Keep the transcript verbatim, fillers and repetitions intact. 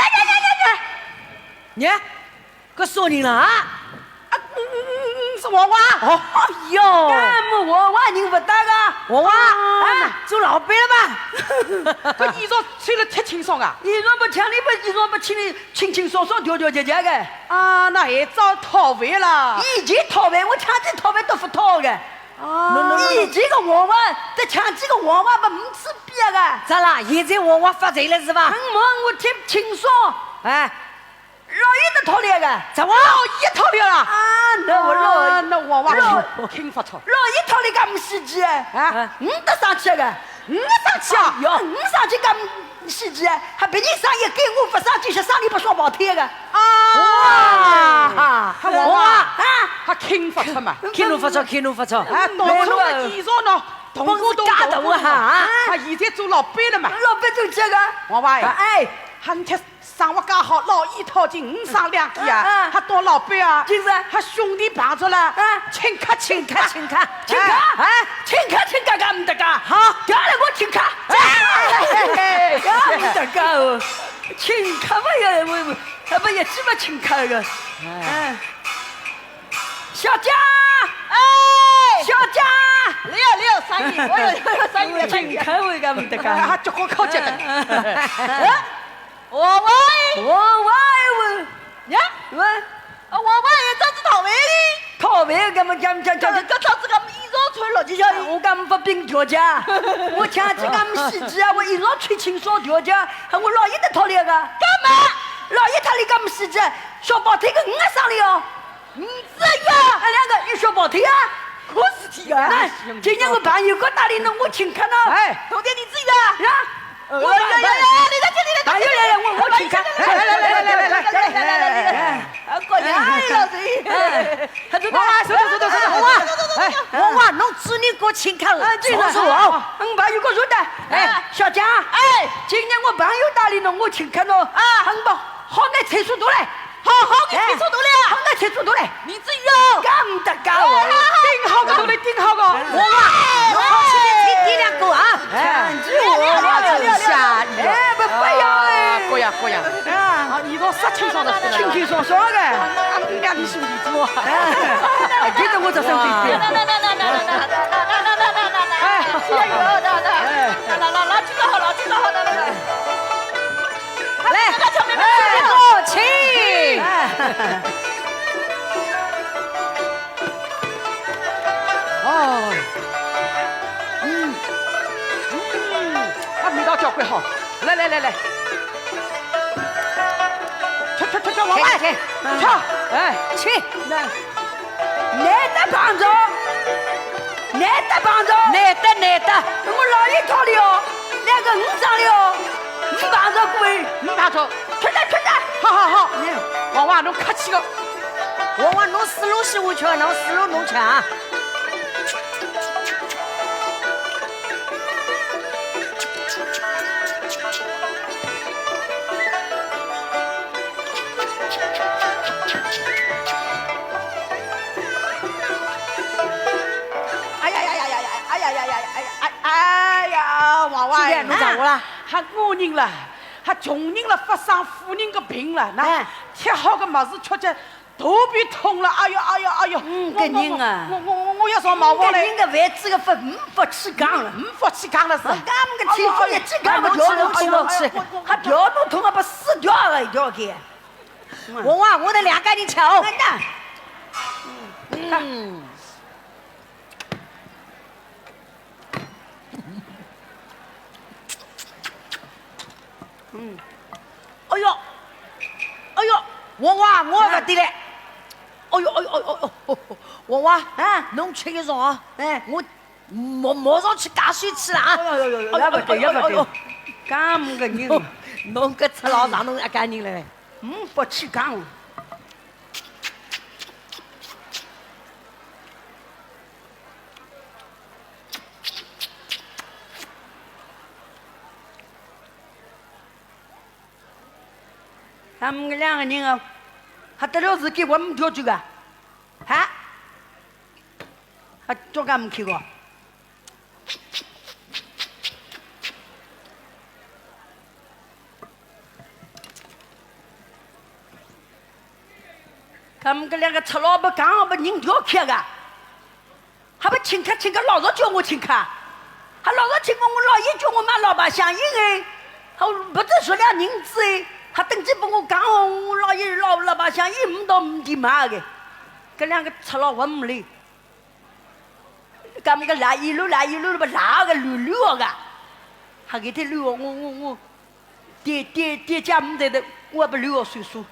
哎呀呀呀呀！你，搿啥人啦？啊，嗯，嗯，嗯，嗯，是娃娃。哦，哎哟。搿么娃娃认勿得个？娃娃？啊，啊，做老板了吧？搿衣裳穿了忒清爽啊？衣裳勿穿，你勿衣裳勿穿，你清清爽爽、条条结结个。啊，那还早讨饭啦。以前讨饭，我抢仔讨饭都勿讨个。 啊。侬，侬，侬，侬。以前个娃娃，搭抢仔个娃娃嘛，没区别个。咋啦？现在娃娃发财了是吧？嗯，我，我忒清爽。哎。老爷得讨来个。咋哇？老爷讨来了？啊，那我老爷，啊，那娃娃老，轻勿错。老爷讨来个没稀奇哎。啊？嗯，得生气个。嗯，生气啊？哟，嗯，生气个没稀奇哎，还别人生意给我勿生气，是生意勿说跑脱个。啊。哇，还娃娃。啊。还轻勿错嘛。轻侬勿错，轻侬勿错。哎，当初个衣裳喏，动过动过动过，啊，现在做老板了嘛。老板做这个。娃娃呀，哎，喊吃生活介好，老一套近五上两个啊，啊，啊。还当老板啊，就是。还兄弟碰着了，啊。请客，请客，请客，请客，哎，哎。请客，请客，干么得干？好。调来我请客。哎，哎，哎，哎。干么得干哦？请客嘛，也，我，我，还不也是么请客个？哎。哎。 小姐！哎！小姐！来呀，来呀，生意，我有，有生意，有生意。请客我也没得讲。啊，结果靠近的。哎，喂，喂，喂，喂。呀？喂。啊，喂，喂，也找仔讨饭哩？讨饭，搿么讲讲讲，搿，搿找仔搿么衣裳穿落去要哩。我讲勿并脚家，我抢仔搿么稀奇啊，我衣裳穿清爽条条，我老爷得讨来个。干嘛？老爷讨来搿么稀奇，小宝腿个我上来哦。 儿子呀，俺两个有小宝腿呀。可是的呀。哎，今年我朋友过大礼呢，我请客呢。哎，同店你自己的。呀，我朋友，朋友来来来，我，我请客。来来来来来来来来来来来来来。啊，过年哎，老师。哎，他说哇，收到收到收到，哇，哎，哇哇，侬主人过请客，啊，这个，坐坐哦。嗯，朋友过坐的。哎，小江，哎，今年我朋友大礼呢，我请客呢。啊，很棒。 好眼菜蔬多嘞。好，好眼菜蔬多嘞。哎，好眼菜蔬多嘞。你至于哦。干得干哦。哎，顶好个，都来顶好个。哇，我好吃点，请你两个啊。哎，这我要吃一下。哎，不，不要哎。啊，过呀，过呀。啊，你都说清爽的，清清爽爽的。啊，你兄弟做。哎，哎，这个我这生气的。哎，哎，来，来，来，来，来，来，来。 来，来，来，请。哦，嗯，嗯，啊，味道交关好。来，来，来，来。吃，吃，吃，吃，往外。请，请。吃，哎。请。来。 难得碰着，难得碰着。难得，难得。我老一套了哦，两个五张了哦，没碰着过哎。没碰着。吃的，吃的。好，好，好。哎呦。娃娃，侬客气个。娃娃，侬思路是我吃，侬思路侬吃啊。 哎呀呀呀呀呀！哎呀呀呀呀！哎呀呀呀呀！哎呀，哎，哎呀，娃娃哎，今天侬咋活啦？还我人了，还穷人了，发上富人个病了，那，哎。吃好个物事吃吃，头皮痛了，哎呦，哎呦，哎呦，嗯，我，搿人啊，我，我，我，我要上毛毛嘞。搿人个饭吃个饭，没福气讲了。没福气讲了是。我讲个气，哎呦，福气讲勿掉，哎呦，哎呦，哎呦，我，我，还掉侬痛啊，把死掉了，一条街。 我啊，我的两个人吃哦。嗯。嗯。哎呦，哎呦，我啊，我勿得了。哎呦，哎呦，哎呦，哎呦，我啊，啊，侬吃一种啊，哎，我马，马上去加水去了啊。哎呦，哎呦，哎呦，要勿得，要勿得，哎呦，哎呦，哎呦。介么个人。侬，侬搿赤佬上侬一家人了嘞。 嗯，勿去讲。他们两个人啊，还得了自己，我们就这个，啊，还做干么去个？搿么搿两个赤佬勿讲，勿人调开个，还勿请客，请客老早叫我请客，还老早请我，我老爷叫我买老白相爷哎，还勿止十两银子哎，还等于拨我讲哦，我老爷老老白相爷唔到唔地买个，搿两个赤佬还唔来。 搿么个拉一路拉一路，勿拉个溜溜个，还给他溜哦，我我我，爹爹爹家没得的，我不溜哦，叔叔。